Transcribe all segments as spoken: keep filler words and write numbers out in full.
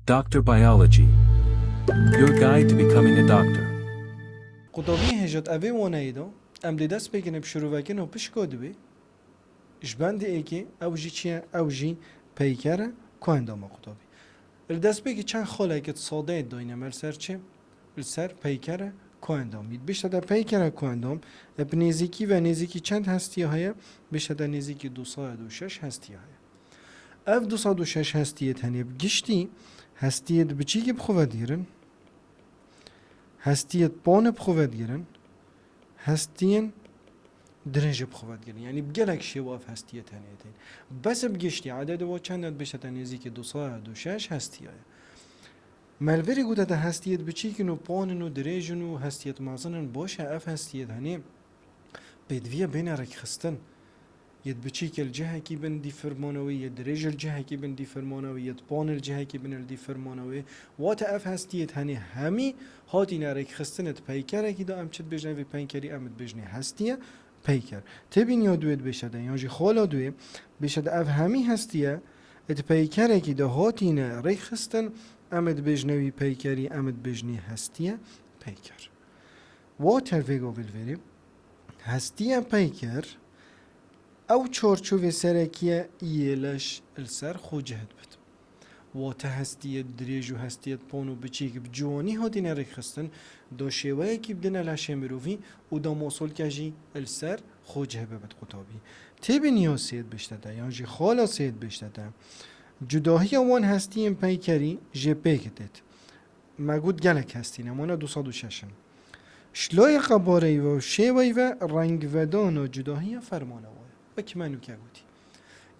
Doctor Biology. Your guide to becoming a doctor. Qutabî hêjat evê waneyê de em dê dest pê kine bi şirovekin û pişka diwê ji bendê êkê ew jî çi ye? Ew jî peyker e, koendama qutabî. Li destpêkê çend xalekê sadeyê dayne me li ser çi? Li ser peyker e, koendamî. Bişte te peyker e, koendam, e, bi nêzîkî ve nêzîkî çend hestiya heye? Bişte te nêzîkî du sed û şeş hestiya heye. Ev du sed û şeş hestiyê tenê bi giştî hestiyê biçîkî bi xwe vedigirin, hestiyê ponê bi xwe vedigirin, hestiyên dirêjê bi xwe vedigirin. Yanî bi gelek şêwe ev hestiyê tenê tên. Bes bi giştî ededê wa çend e? Bişte te nêzîkî du sed û şeş hestiya ye. Me li vêrê gote te hestiyê biçîk in û pon in û dirêj in û hestiyê mezin in. Baş e, ev hestiyê tenê pêdiviye bêne rêkxistin. Yê biçîk li cihekî bin dî firmana wê, yê dirêj li cihekî bin dî firmana wê, yê pon li cihekî bin li dî firmana wê. Wate ev hestiyê tenê hemî hatîne rêkxistin di peykerekî de, em çi dibêjin vê peykerî? Em dibêjinê hestiye peyker. Têbîniya duê dibêje de, yan jî xala duê dibêje de, ev hemî hestiye di peykerekî de hatîne rêkxistin, em dibêjinê wî peykerî, em dibêjinê hestiye peyker. Wate vêga bilverê, hestiye peyker ew çarçovê serekiye yê leş li ser xwe cih dibit. Wate hestiyê dirêj û hestiyê pon û biçîk bi ciwanî hatine rêkxistin, da şêweyekî bidine leşê mirovî û da mosolke jî li ser xwe cih bibit qutabî. Têbîniya sêd bişte te, yan jî xala sêd bişte te, cudahiya wan hestiyên peykerî jê pêk têt. Me got gelek hestî ne, mane du sed û şeş in. Şilayê qebareyî ve û şêweyî ve rengvedana cudahiya fermana we ye. Wekî me nûke gotî.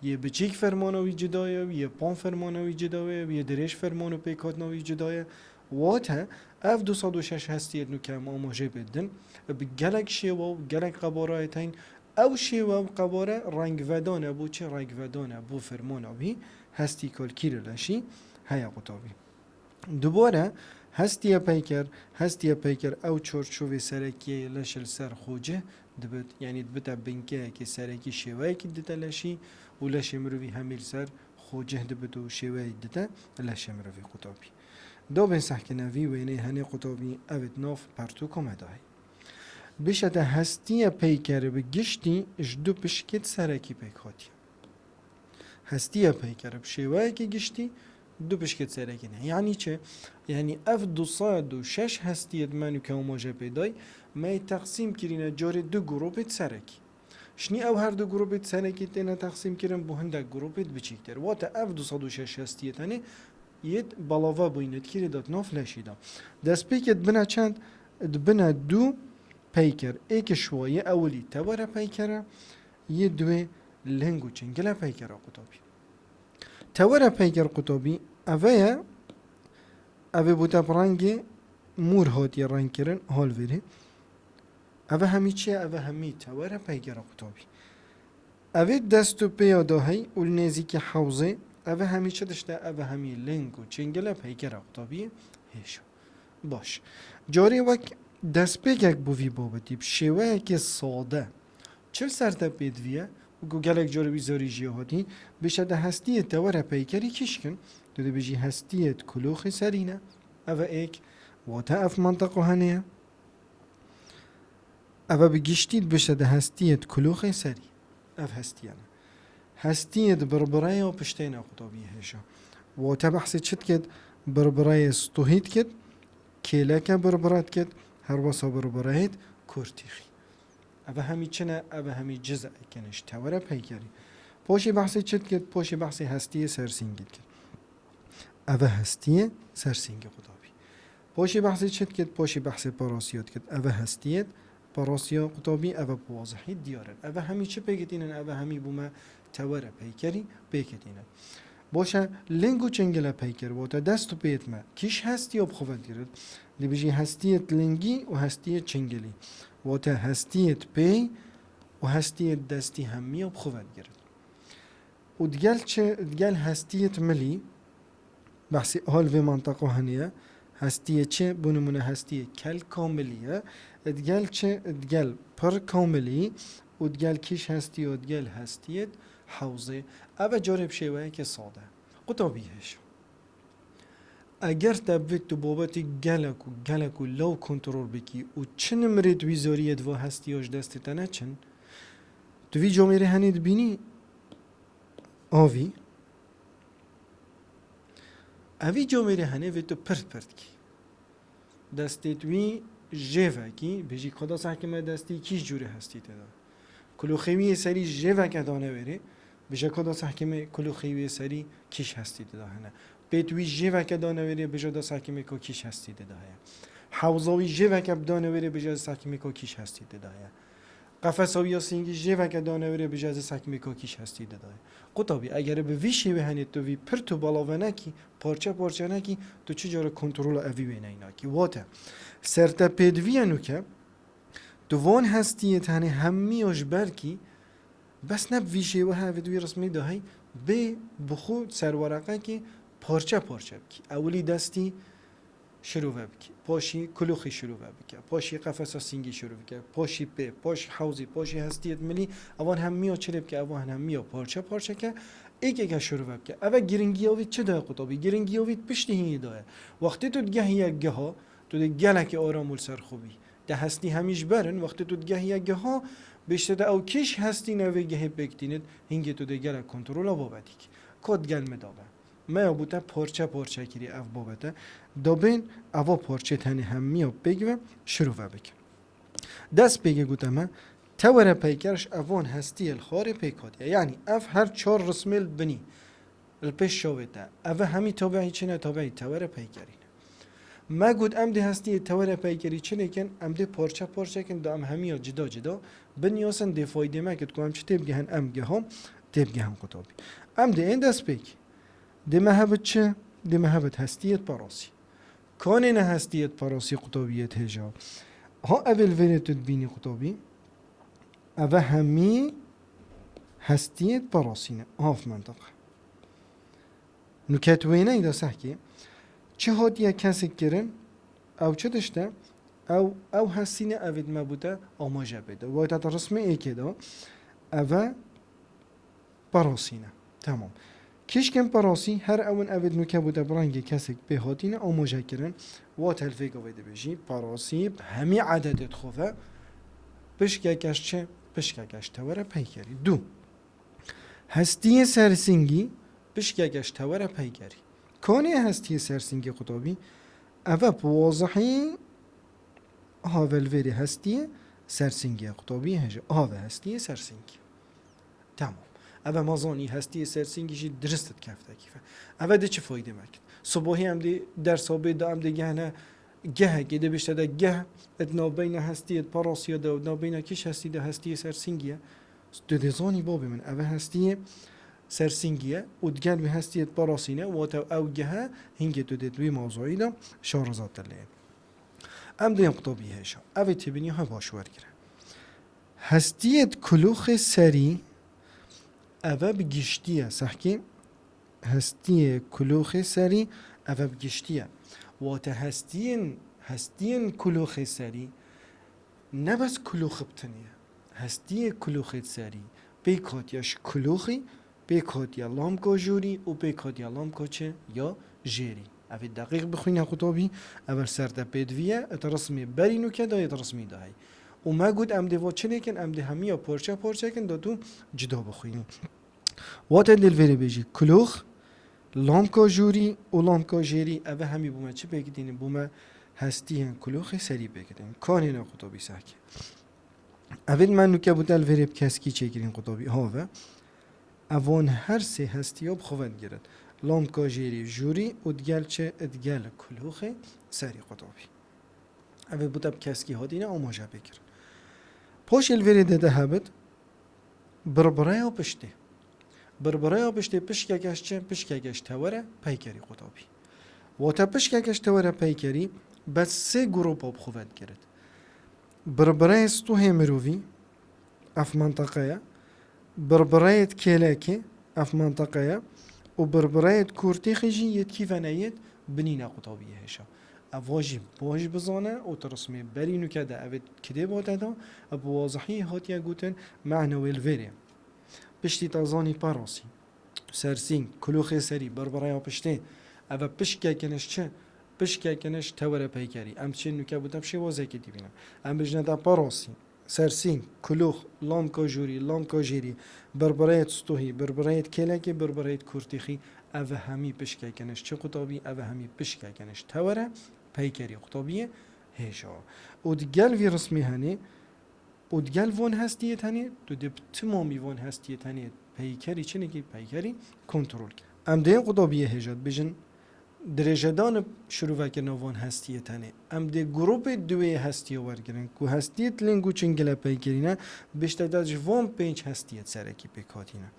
Yê biçîk fermana wî cuda ye, yê pon fermana wî cuda ye, yê dirêj ferman û pêkhatina wî cuda ye. Wate, ev du sed û şeş hestiyê nûke em amaje pê didin, bi gelek şêwe û gelek qebarayê tên. Ew şêwe û qebare rengvedan e, bo çi rengvedan e? Bo fermana wî hestî kalkî li leşî heye qutabî. Dubare, hestiye peyker, hestiye peyker ew çarçovê serekiyê leş li ser xocih dibit, yanî dibite binkeyekê serekî, şêweyekî dite leşî û leşê mirovî hemî li ser xocih dibit û şêweyê dite leşê mirovî qutabî. Dobên sehkine vî wêneyê henê qutabî evêt nav pertûka me dayê. Bişete hestiye peyker bi giştî ji du pişkêt serekî pêk hatiye. Hestiye peyker bi şêweyekî giştî du pişkêt serekî ne. Yanî çi? Yanî ev du sed û şeş hestiyêt me nûke amaje pê day, me yê teqsîm kirîne carê du grûpêt serekî. Şinî ew her du grûpêt serekî têne teqsîm kirin bo hindek grûpêt biçîktir. Wate ev du sed û şeş hestiyê tenê yêt belave bûyîne dikirê dat nav leşî de. Destpêkê dibine çend? Dibine du peyker. Êk şiwa yê ewilî tewere peyker e, yê duê ling û çingile peykera qutabî. Tewere peyker qutabî eve ye, evê bûte bi rengê mûr hatiye rengkirin, hal vêrê. Eve hemî çi ye? Eve hemî tewere peykera qutabî. Evê dest û pêya dahey û li nêzîkî hewzê, eve hemî çi dişte? Eve hemî ling û çingile peykera qutabî hêşa. Baş. Carê wek destpêkek bo vî babetî bi şêweyekê sade çi li ser te pêdiviye, ku gelek carê wî zarî jî hatî, bişete hestiyê tewere peykerî kîşkin, tu dibêjî hestiyê di kuloxê serî ne. Eve êk, wate ev menteqa henê ye. Eve bi giştî dibişte di hestiyê di kuloxê serî. Ev hestiyene. Hestiyê di birbireyê û piştê ne qutabî hêşa. Wate behsê çi dikit? Birbireyê stuhî dikit, kêleke birbire dikit, herwesa birbireyê kurtîxî. Eve hemî çi ne? Eve hemî cizekene ji tewere peykerî. Poşê behsê çi dikit? Poşê behsê hestiyê sersîngî dikit. Eve hestiyê sersîngê qutabî. Poşê behsê çi dikit? Poşê behsê parasiya dikit. Eve hestiyê parasiya qutabî, eve bi wazihî diyar in. Eve hemî çi pêketînin? Eve hemî bûme tewere peykerî pêketînin. Boşe ling û çingile peyker, wate dest û pêyêt me kîş hestiya bi xwe ve digirin? Dibêjî hestiyêt lingî û hestiyêt çingilî. Wate hestiyêt pêy û hestiyêt destî hemiya bi xwe ve digirin. Û digel çi? Digel hestiyêt milî, behsê ahal vê menteqa hene ye. Hestiyê çi? Bo nimûne hestiyê kel kamilî ye. Digel çi? Digel pir kamilî û digel kîş hestî û digel hestiyêt hewzê. Ev e carê bi şêweyekê sade. Qutabî hêşa. Eger te bivêt tu babetê gelek û gelek û law kontrol bikî û çi nimrê di wî zariyê di va hestî ya ji destê te neçin, tu vî camêrê henê dibînî? Avî. Evî camêrê henê vê tu pirt pirt kî. Destê tu wî jê vekî, bêjî ka da sehkê me destî kî ji cûrê hestî tê de. Kuloxê wî yê serî jê veke dane wêrê, bêje ka da sehkê me kuloxê wî yê serî kî ji hestî tê de hene. Pêt wî jê veke dane wêrê, bêje da sehkê me ka kî ji hestî tê de heye. Hewza wî jê veke bidane wêrê, bêje da sehkê me ka kî ji hestî tê de heye. Qefesa wî ya sîngî jê veke dane wêrê, bêje da sehkê me ka kî ji hestî tê de heye. Qutabî, eger bi vî şêwê henê tu vî pirt û belav venekî, parçe parçe nekî, tu çi cara kontrola evî wêneyî nakî. Wate, sertepêdiviya nûke, tu van hestiyê tenê hemiya ji ber kî, bes ne bi vî şêwe hevê di wî rismê de hey, bê bi xwe ser wereqekê parçe parçe bikî. Ewilî destî şirove bikî, paşî kuloxî şirove bike, paşî qefesa sîngî şirove bike, paşî pê, paşî hewzî, paşî hestiyê milî, evan hemiya çi lê bike, evan hemiya parçe parçe ke, êk êke şirove bike. Eve giringiya wî çi daye qutabî? Giringiya wî piştî hînî daye. Wextê tu digehî yek geha, tu dê gelekî aram û li ser xwe bî. Te hestî hemî ji ber in, wextê tu digehî yek geha, bêjte de ew kî ji hestî ne vê gehê pêk tînit, hingê tu dê gelek kontrola babetî kî. Kot gel me dabe. Me ya bû te parçe parçe kirî ev babete. Dabên eva parçê tenê hemiya pêk ve şirove bike. Dest pêkê gote me, tewere peyker ji evan hestiyê li xwarê pêk hatiye. Yanî ev her çar rismê li binî, li pêş çavê te. Eve hemî tabiî çi ne, tabiî tewere peykerî ne. Me got em dê hestiyê tewere peykerî çi lêkin, em dê parçe parçe kin, da em hemiya cida cida binyasin, dê faydê me kit ku em çi têbigehin, em geha têbigehin qutabî. Em dê ên dest pêkî. Dê me hebit çi? Dê me hebit hestiyê parasî. Kanê ne hestiyê parasî qutabiyê hêja. Ha evê li vêrê tu dibînî qutabî. Eve hemî hestiyê parasî ne. Av mentiqe. Nûke tu wêneyî de sehkê. Çi hatiye kesik kirin? Ew çi tişt e? Ew, ew hestî ne evê di me bûte amaje pê de. Wayta te rismê êkê de. Eve parasî ne. Tamam. Kîşkên parasî her ew in evê di nûke bûte bi rengê kesik pê hatîne amaje kirin. Wate li vê gavê dibêjî parasî hemî edetê di xwe ve pişkeke ji çi? Pişkeke ji tewere peykerî. Du. Hestiyê sersingî pişkeke ji tewere peykerî. Kanê hestiyê sersingî qutabî? Eve bi wazihî have li vêrê hestiyê sersingî ye qutabî hêja. Have hestiyê sersingî. Tamam. Eve ma zanî hestiyê sersingî jî dirist dikefte kîfe. Eve de çi faydê me kit? Sibahî em dê dersa bê de em dê gehne gehekê, dê bişte de geh, di navbeyna hestiyê di parasiya de û di navbeyna kîş hestî de hestiyê sersingî ye. Tu dê zanî babê min, eve hestiyê sersingî ye û digel wî hestiyê di parasî ne, wate ew gehe hingê tu dê di wî mawzûî de şariza te lê. Em dê qutabî hêja. Ev ê têbînî he baş wergire. Hestiyê di kulûxê serî, eve bi giştî ye. Sehkê hestiyê kulûxê serî, eve bi giştî ye. Wate hestiyên, hestiyên kulûxê serî ne bes kulûx bi tinê ye. Hestiyê kulûxê serî pêk hatiye ji kulûxî, pêk hatiye lamka jûrî û pêk hatiye lamka çi ya jêrî. Ev ê deqîq bixwîne qutabî, ev li ser te pêdivî ye, di rismê berî nûke de yê di rismî de hey. Û me got em dê va çi lêkin, em dê hemiya parçe parçe kin, da tu cida bixwînî. Wate dê li vêrê bêjî kulûx, lamka jûrî û lamka jêrî, eve hemî bû me çi pêk dînin, bû me hestiyên kulûxê serî pêk dînin. Kanê ne qutabî sehkê. Evê di me nûke bû te li vêrê bi keskî çêkirîn qutabî. Have. Evan her sê hestiya bi xwe ve digirin. Lamka jêrî jûrî û digel çi? Digel kulûxê serî qutabî. Evê bû te bi keskî hatîne amaje pê kirin. Paşê li vêrê de de hebit birbireya piştê. Birbireya piştê pişkeke ji çi? Pişkeke ji tewere peykerî qutabî. Wate pişkeke ji tewere peykerî bes sê grûpa bi xwe ve digirit. Birbireyê stûhê mirovî, ev menteqe ye. Birbireyê kêlekê, ev menteqe ye. Û birbireyê kurtêxê jî yê kî ve ne yê binî ne qutabî yê hêşa. Ev va jî baş bizane û tu rismê berî nûke de evê kidê bate da, ev bi wazihî hatiye gotin, mehna wê li vêrê. Piştî te zanî parasî. Sersîng, kulûxê serî, birbireya piştê, Eve pişkekiniş çi? Pişkekiniş tewere peykerî. Em çi nûke bû te şêwazekê dibînin. Em bijne te parasî, sersîng, kulûx, lamka jûrî, lamka jêrî, birbireyet stuhî, birbireyet kêlekê, birbireyet kurtîxî. Eve hemî pişkekiniş çi qutabî? Eve hemî pişkekiniş tewere peykerî qutabiyê hêja. Û di gel vî rismî henê, û digel von hestiyê tenê, tu dê bi timamî von hestiyê tenê peykerî çinekî peykerî kontrol kî. Em dê qutabiyê hêja dibêjin, dirêjedanê şirûvekirina von hestiyê tenê. Em dê grûpê duwê hestiya wergirin, ku hestiyê ling û çingile peykerî ne, bişte de ji von pênc hestiyê serekî pêk hatîne.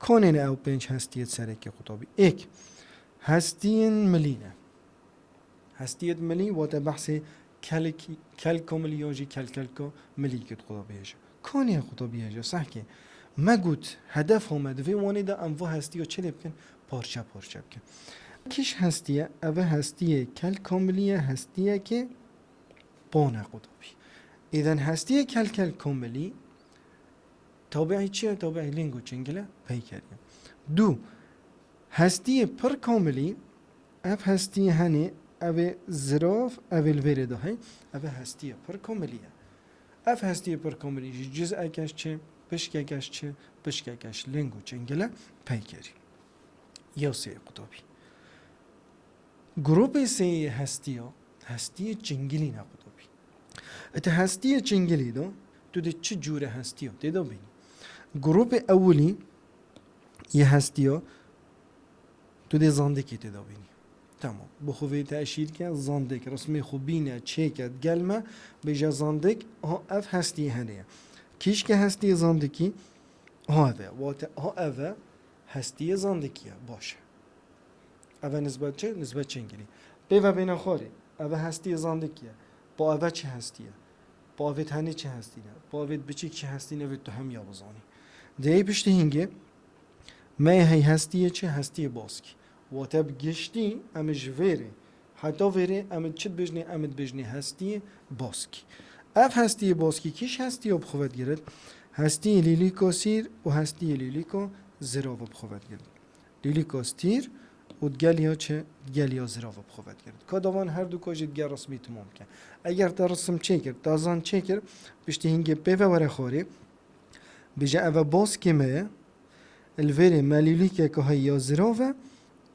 Konê ne ew pênc hestiyê serekî qutabî? Êk, hestiyên milî ne. Hestiyêt milî wate behsê kelk-, kelka milî yan jî kelkelka milî kit quda bihêje. Kanê quda bihêje, sehkê. Me got, hedefa me di vê wanê de em va hestiya çi lê bikin? Parçe parçe bikin. Kîş hestiye, eve hestiyê kelka milî ye, hestiyekê pane quda bî. Îden hestiyê kelkelka milî tabiî çi ye? Tabiî ling û çingile peykerî ye. Du, hestiyê pir kamilî, ev hestiyê henê, ev ê zirav, ev ê li vêrê de hey, ev ê hestiyê pir kamilî ye. Ev hestiyê pir kamilî jî ciz'ekeş çi, pişkekeş çi, pişkekeş ling û çingile peykerî. Ya sê qutabî. Grûpê sê yê hestiya, hestiyê çingilî ne qutabî. Ete hestiyê çingilî de, tu dê çi cûre hestiya tê de bînî? Grûpê ewilî yê hestiya, tu dê zandikê tê de bînî. Tamam. Bi xwe vê teşîr ke, zandik, rismê xwe bîne, çêke, gel me, bêje zandik, ha ev hestiyê henê ye. Kîşke hestiyê zandikî, ha ev e. Wate, ha ev e, hestiyê zandikî ye. Baş e. Eve nisbet çi? Nisbet çingilî. Pê ve bêne xwarê. Eve hestiyê zandikî ye. Pa eve çi hestî ye? Pa evê tenê çi hestî ne? Pa evê biçîk çi hestî ne vê tu hemiya bizanî. Dê piştî hingê me hey hestiyê çi? Hestiyê baskî. Wate bi giştî em ji vêrê heta vêrê em ê çi dibêjnê? Em ê dibêjnê hestiyê baskî. Ev hestiyê baskî kîş hestiya bi xwe ve digirit? Hestiyê lîlîka sîr û hestiyê lîlîka zirav bi xwe ve digirit. Lîlîka stîr û digeliya çi? Digeliya zirav bi xwe ve digirit. Ka davan her du ka jî digel rismî timam ke. Eger te risim çêkir, te zan çêkir, piştî hingê pê ve were xwarê, bêje eve baskê me ye, li vêrê me lîlîkeke heye ya zirav e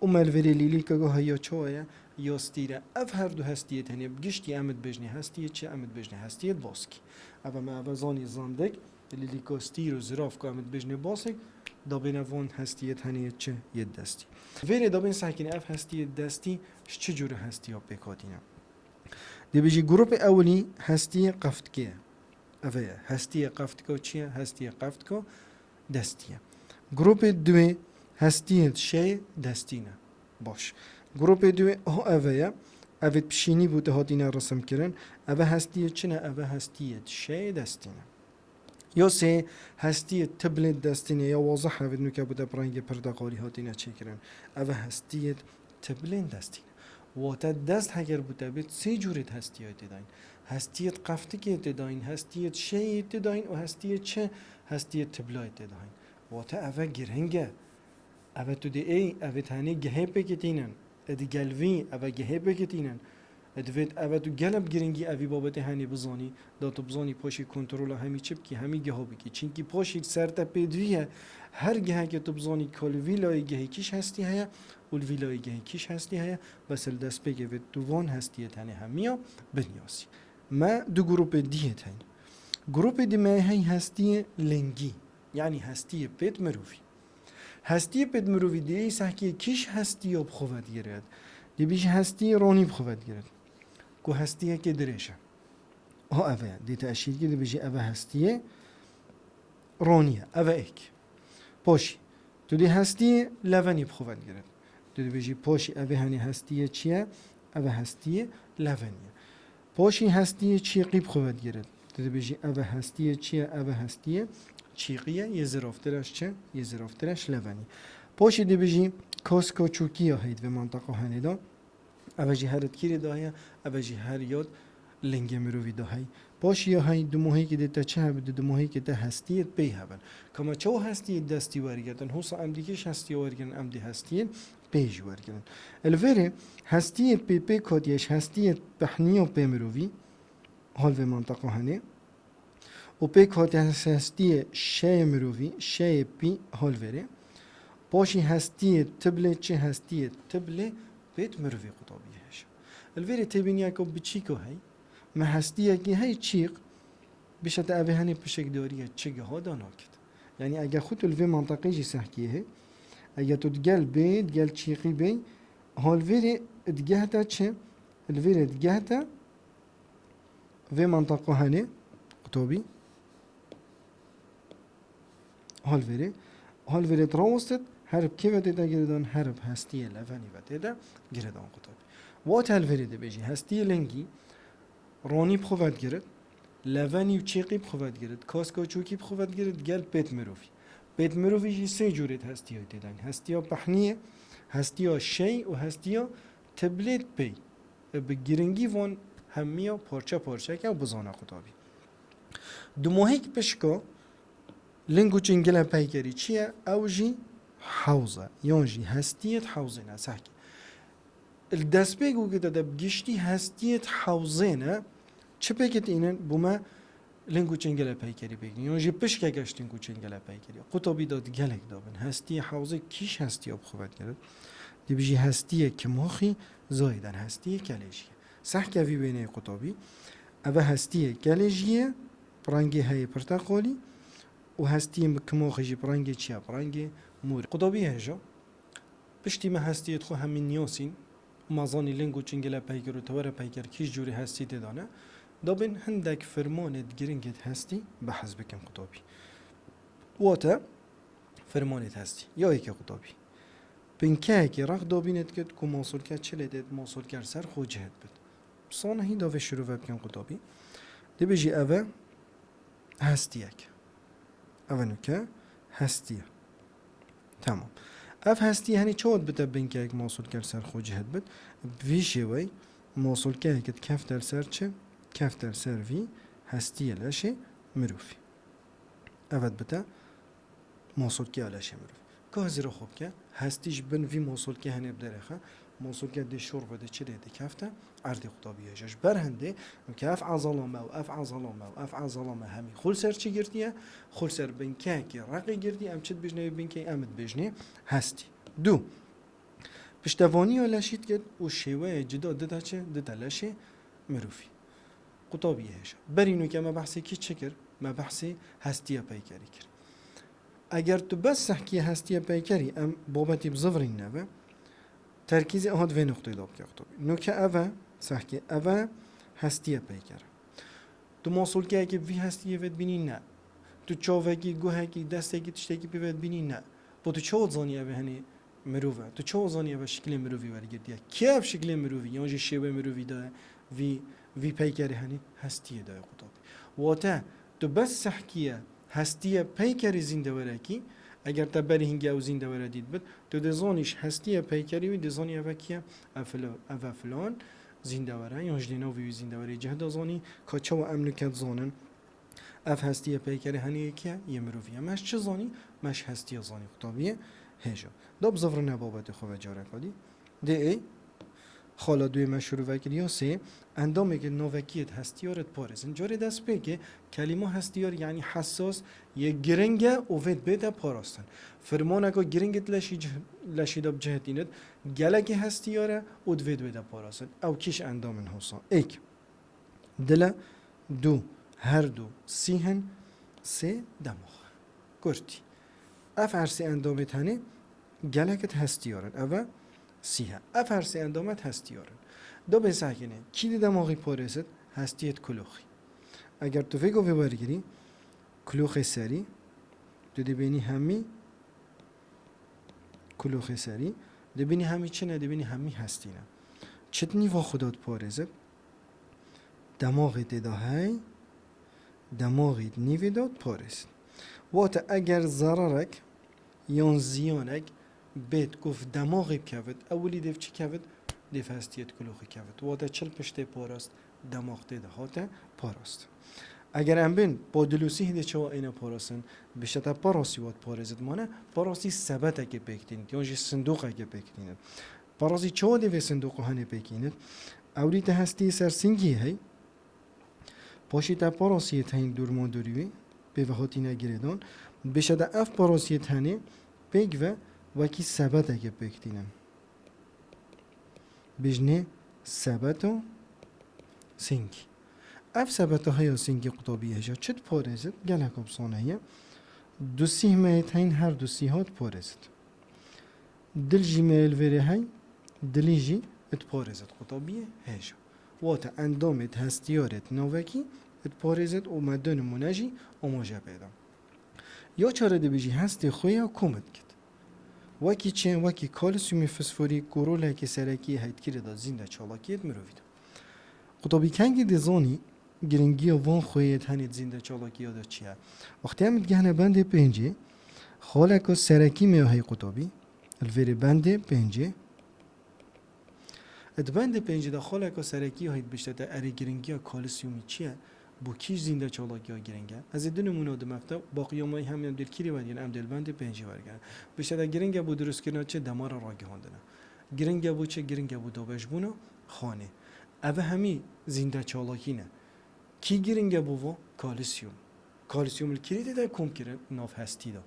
û me li vêrê lîlîkeke heye ya çawa ye? Ya stîr e. Ev her du hestiyê tenê bi giştî em dibêjnê hestiyê çi? Em dibêjnê hestiyê baskî. Eve me eve zanî zandik, lîlîka stîr û zirav ku em dibêjnê basik, dabêne van hestiyê tenê yê çi? Yê destî. Vêrê dabên sehkîne ev hestiyê destî ji çi cûre hestiya pêk hatîne? Dibêjî grûpê ewilî hestiyê qeftikê ye. Eve ye. Hestiyê qeftika çi ye? Hestiyê qeftika destî ye. Grûpê duwê hestiyê şeyê destî ne. Baş. Grûpê duwê o eve ye. Evê pişînî bû te hatîne resim kirin. Eve hestiyê çi ne? Eve hestiyê şeyê destî ne. Ya sê hestiyê tiblê destî ne ya wazeh evê nûke bû te bi rengê pirdeqalî hatîne çêkirin. Eve hestiyê tiblên destî ne. Wate dest heger bû te bêt sê cûrê hestiyê tê dayîn. Hestiyê qeftikê tê dayîn, hestiyê şeyê tê dayîn û hestiyê çi? Hestiyê tiblayê tê dayîn. Wate eve girîng e. Eve tu dê ey, eve tenê gehê pêketînin. E di gel vî, eve gehê pêketînin. E divêt eve tu gelek giringî evî babetê henê bizanî, da tu bizanî paşê kontrola hemî çi bikî, hemî geha bikî. Çinkî paşê ser te pê dî ye, her geheke tu bizanî ka li vî layê gehê kîş hestî heye û li vî layê gehê kîş hestî heye, bes li destpêkê vê tu van hestiyê tenê hemiya binyasî. Me du grûpê dî yê teyn. Grûpê dî me hey hestiyê lingî, yanî hestiyê pêt mirovî. Hestiyê pêt mirovî dê sehkê kîş hestiya bi xwe ve digiret. Dibêjî hestiyê ronî bi xwe ve digiret. Ku hestiyekê dirêj e. Ha eve ye. Dê te eşîr kir dibêjî eve hestiyê ronî ye. Eve êk. Poşî. Tu dê hestiyê levenî bi xwe ve digiret. Tu dibêjî poşî eve henê hestiyê çi ye? Eve hestiyê levenî ye. Poşî hestiyê çîqî bi xwe ve digirin. Tu dibêjî, eve hestiyê çi ye? Eve hestiyê çîqî ye, yê ziravtir e ji çi? Yê ziravtir e ji levenî. Poşî dibêjî, kosko çûkî ya hey di vê manteqa henê de. Eve jî her di kîrê de heye, eve jî her ya di lingê mirovî de hey. Poşî ya hey, di mohêkê de te çi hebe, di, di mohêkê te hestiyê pê hebin. Ka me çawa hestiyê destî wergirtin? Hosa em dî kîş hestiyê wergirin, em dî hestiyê pê jî wergirin. Li vêrê hestiyê pê pê katiye ji hestiyê pehniya pê mirovî, hal vê manteqa hene. Û pê katiye hestiyê şeyê mirovî, şeyê pî hal vêrê. Paşî hestiyê tiblê çi hestiyê tiblê pêt mirovî qutabî hêja. Li vêrê têbîniyeke biçîko hey. Me hestiyekî hey çîq, bişete evê henê pişikdariye çi giha da nakit. Yanî ege xwe tu li vê manteqê jî sehkiyê hê, ege tu digel bê, digel çîqî bê, hal vêrê digehte çi? Li vêrê digehte vê manteqa henê qutabî. Hal vêrê, hal vêrê dirawestit, herib kê ve tê de girêdan, herib hestiyê levenî ve tê de girêdan qutabî. Wate hal vêrê dibêjî, hestiyê lingî ronî bi xwe ve digirit, levenî û çêqî bi xwe ve digirit, kaska çokî bi xwe ve digirit, gel pêt mirovî. Pêt mirovî jî sê cûrê di hestiyê tê de. Hestiya pehniyê, hestiya şey û hestiya tiblêt pey. Bi giringî van hemiya parçe parçeke û bizane qutabî. Di mohêk pişka ling û çingile peykerî çi ye? Ew jî hewz e. Yan jî hestiyê di hewzê ne. Sehkî. Li destpêk û gide de bi giştî hestiyê di hewzê ne. Çi pêkit înin? Bû me ling û çingile peykerî pêk. Yan jî pişkeke ji ling û çingile peykerî. Qutabî da di gelek da bin. Hestiyê hewzê kîş hestiya bi xwe ve digirit. Dibijî hestiyê kimoxî zayiden hestiyê kelêjiyê. Sehke vî wêneyê qutabî. Eve hestiyê kelêjiyê, bi rengê heyê pirteqalî û hestiyê kimoxî jî bi rengê çi ye? Bi rengê mor. Qutabî hêja. Piştî me hestiyê xwe hemî niyasîn, ma zanî ling û çingile peyker û tewere peyker kîş cûrî hestî tê de ne, da bên hindek firmanêt giringêt hestî behs bikin qutabî. Wate firmanêt hestî. Ya yekê qutabî. Binkeyekî rex dabînet kit ku mosolke çi lê dêt, mosolke li ser xwe cihd bit. Sanehî da vê şirove bikin qutabî. Dibêjî eve hestiyek. Eve nuke hestiye. Tamam. Ev hestî henî çawa dibite binkeyek mosolke li ser xwe cihd bit? Bi vî şêwey mosolkeyek dikefte li ser çi? Dikefte li ser vî hestiyê leşê mirovî. Eve dibite mosolkeya leşê mirovî. Ka hizira xwe bike, hestî ji bin vî mosolkê henê bi derêxe, mosolke dê şor bide çi lê dikefte, erdê qutabî hêja. Ji ber hindê, ke ev ezala me û ev ezala me û ev ezala me hemî xwe li ser çi girtiye? Xwe li ser binkeyekî reqê girtî, em çi dibêjinê wê binkeyê? Em dibêjinê hestî. Du. Piştevaniya leşî dikit û şêweyê cida dide çi? Dide leşê mirovî. Qutabî hêja. Berî nuke me behsê kî çi kir? Me behsê hestiya peykerî kir. Eger tu bes sehkiyê hestiya peykerî em babetî bizivirîn neve, terkîzê aha di vê nuqteyê de bike qutabî. Nuke ev e, sehkê ev e, hestiya peyker e. Tu mosolkeyekî bi vî hestiyê vedibînî ne. Tu çavekî, guhekî, destekî, tiştekî pê vedibînî ne. Bo tu çawa dizanî ev ê henê mirov e? Tu çawa zanî ev şiklê mirovî wergirtiye? Kê ev şiklê mirovî yan jî şêwê mirovî daye vî, vî peykerê henê hestiyê daye qutabî? Wate tu bes sehkiye hestiye peykerê zîndewerekî, eger te berî hingê ew zîndewere dît bit, tu dê zanî ji hestiye peykerî wî dê zanî eve kî ye? Ev filo-, ev e filan zîndewere yan jî dê navê wî zîndewerê cih da zanî. Ka çawa em nuke dizanin? Ev hestiyê peykerê henê yekî ye, yê mirovî ye. Me ji çi zanî? Me ji hestiya zanî, qutabiyê hêja. Da bizivirine babetê xwe ve careka dî. Dê ê xala duyê me şirove kiriya sê, endamekê navekiyê di hestiyarê diparêzin. Carê destpêkê kelîma hestiyar yanî hesas yê giring e û vê dibête parastin. Firmaneka giring ê di leşî cih-, leşî de bi cih tînit, gelekî hestiyar e û divê dibête parastin. Ew kîş endam in hosa? Êk. Dil e, du, her du, sîh in, sê demox e. Kurtî. Ev her sê endamêt henê gelekit hestiyar in. Ev e sîh e. Ev her sê endamêt hestiyar in. Do bê sekinê. Kî di demoxî parêzit? Hestiyêt kuloxî. Eger tu vê govê wergirî, kuloxê serî, tu dibênî hemî Kulûxê serî. Dibînî hemî çi ne? Dibînî hemî hestî ne. Çi di nîva xwe de diparêzin? Demaxê tê de hey, demaxê di nîvê de diparêzin. Wate eger zerarek yan ziyanek bêt ku demaxê bikevit, ewilî dê çi kevit? Dê hestiyê di kulûxê kevit. Wate çi li piştê parast? Demax tê de hate parast. Eger em bên, pa dil û sîh dê çawa êne parastin? Bişete parasî wat parêzit mane, parasî sebetekê pêk tînit, yan jî sindoqekê pêk tînit. Parasî çawa dê vê sindoqo henê pêk înit? Ewrî te hestî ser singî hey, paşî te parasiyê te hîn dûrma dûrî wî, pê ve hatîne girêdan, bişete ev parasiyê te henê pêk ve wekî sebetekê pêk tînin. Bijnê sebeto singî. Ev sebeta heya singî qutabî hêja çi diparêzit? Gelek opsiyonê heye. Du sîh me yê teyn her du sîha diparêzit. Dil jî me yê li vêrê hey, dilî jî diparêzit qutabiyê hêja. Wate endamêt hestiyarêt navekî diparêzit û me du nimûne jî amaje pê da. Ya çare dibêjî hestê xwe ya kom dikit. Wekî çi? Wekî kalsiyumê fosforî ku rolekê serekî heytkirê de zînde çalakiyê di mirovî de. Qutabî kengî dizanî giringiya van xweyê tenê di zînde çalakiya de çi ye? Wextê em digehne bendê pêncê, xaleka serekî me ya hey qutabî, li vêrê bendê pêncê, Di bendê pêncî de xaleka serekî ya heyt biştete erê giringiya kalsiyumî çi ye? Bo kî zînde çalakiya giring e? Ez ê du nimûne dim efte, baqiya me hem em dê li kîrî wergirin, em dê li bendê pêncî wergirin. Biştete giring e bo dirustkirina çi? Demara ragihandine. Giring e bo çi? Giring e bo dabeşbûna xanê. Ev hemî zînde çalakî ne. Kî giring e bo va? Kalsiyum. Kalsiyum li kîrî tê de kom kirin? Nav hestî de.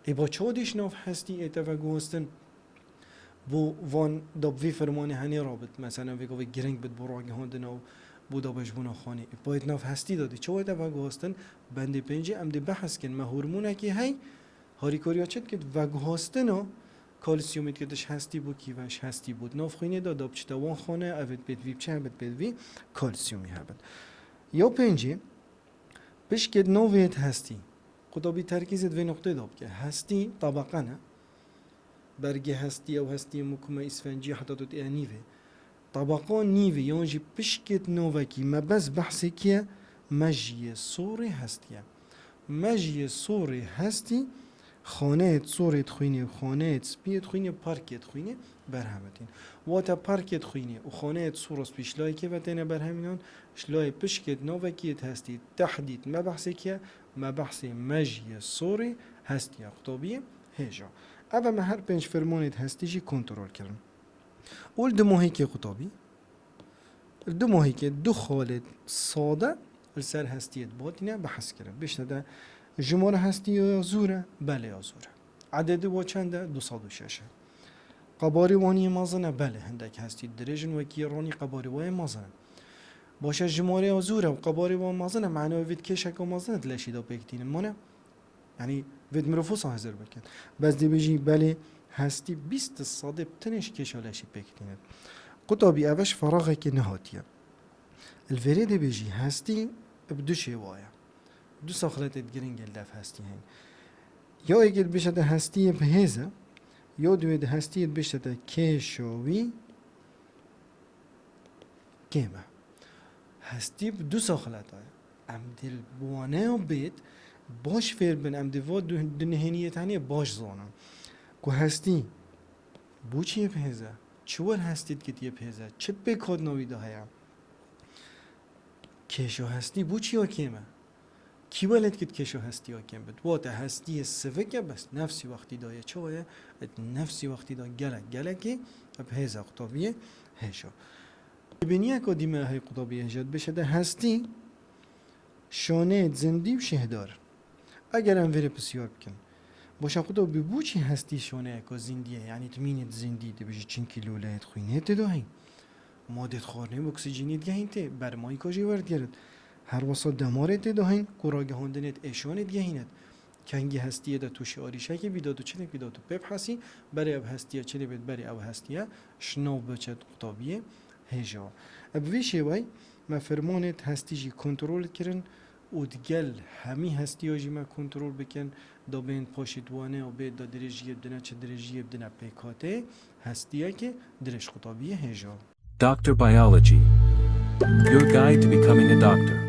Ê ba çawa dîş nav hestî ê te veguhastin? Bo van da bi vî fermanê henê rabit. Mesela vê gavê giring bit bo ragihandina û bo dabeşbûna xanê. Ê ba yê di nav hestî de dî. Çawa te veguhastin? Bendê pêncî em dê behs kin. Me hormonekê hey, harîkariya çi dikit? Veguhastina kalsiyumê dikit ji hestî bo kî ve? Ji hestî bo di nav xwînê de, da biçite wan xane, ev ê pêt vî biçe, hebit pêt vî kalsiyumî hebit. Ya pêncî, pişkê di nav vê yê di hestî. Qutabî terkîzê di vê nuqtê de bike. Hestî tebeqe ne. Bergê hestî, ew hestî mukime îsfencî heta tu tê nîvê. Tebeqa nîvê yan jî pişkê di navekî me bes behsê kî ye? Mejiyê sorê hestî ye. Mejiyê sorê hestî xaneyê di sorê di xwînê û xaneyê di spiyê di xwînê, parkê di xwînê berhemetîn. Wate parkê di xwînê û xaneyê di sor û spî ji layê kê ve têne berhemînan? Ji layê pişkê di navekî yê di hestî, tehdîd me behsê kî ye? Me behsê mejiyê sorê hestî ya qutabiyê hêja. Ev e me her pênc fermanê di hestî jî kontrol kirin. Û li dimahîkê qutabî, li dimahîkê du xalê sade li ser hestiyê dibatîne, behs kirin. Bişte de jimara hestî ya zûr e? Belê ya zûr e. Ededê wa çend e? Du sed û şeş e. Qebarê wan yê mezin e? Belê, hindek hestî dirêj in, wekî yê ronî qebarê wa yê mezin e. Baş e, jimarê ya zûr e û qebarê wan mezin e, mena wê vê di kêşeka mezin e di leşî de pêk tînin. Mane? Yanî vê di mirofosa hezir bikin. Bes dê bêjî belê hestî bîst sedê bi tenê ji kêşa leşî pêk tînin. Qutabî ev e ji feraxekê nehatiye. Li vêrê dê bêjî hestî bi du şêwa ye. Du saxletê di giringê li dev hestî heyî. Ya yekê dibêje de hestiyê bi hêz e, ya duwê de hestiyê dibêje de kêşa wî kêm e. Hestî bi du saxleta ye. Em dê li bi waneya bêt baş fêr bin, em dê va du, du nihêniyê tenê baş zanin. Ku hestî bo çi yê bi hêz e? Çi wel hestî dikit yê bi hêz e? Çi pêkhatina wî de heye? Kêşa hestî bo çi ya kêm e? Kî welêt kit kêşa hestî ya kêm bit? Wate hestiyê sivik e, bes nefsî wextî de ye. Çawa ye? Et nefsî wextî de gelek, gelekî bi hêza qutabiyê hêja. Bêniyeka dîme hey qutabiyê hêja dibêje de hestî şonê zindî û şêhdar. Eger em vêrê pisyar bikin, boşa qutabî bo çi hestî şoneyeka zindî ye? Yanî timînê zindî dibêjî çinkî lûleyê xwînê tê de heyî. Madê xwarinê û oksîjenî digehîn tê, bermayîka jî werdigerit. Her wisa demarê tê de heyîn, ku ragihandinê êşanê digehînet. Kengî hestiyê de tu şi arîşekê bîda tu çinek bîda tu pê bihesî, berê ev hestiye çi lê bêt, berê ev hestiye şinav biçe qutabiyê hêja. Bi vî şêwey me fermanê hestî jî kontrol kirin û digel hemî hestiya jî me kontrol bikin, da bên paşê di wane ya bê da dirêjiyê bidine, çi dirêjiyê bidine pêkhateyê hestiyekê dirêj qutabiyê hêja. Doctor Biology. Your guide to becoming a doctor.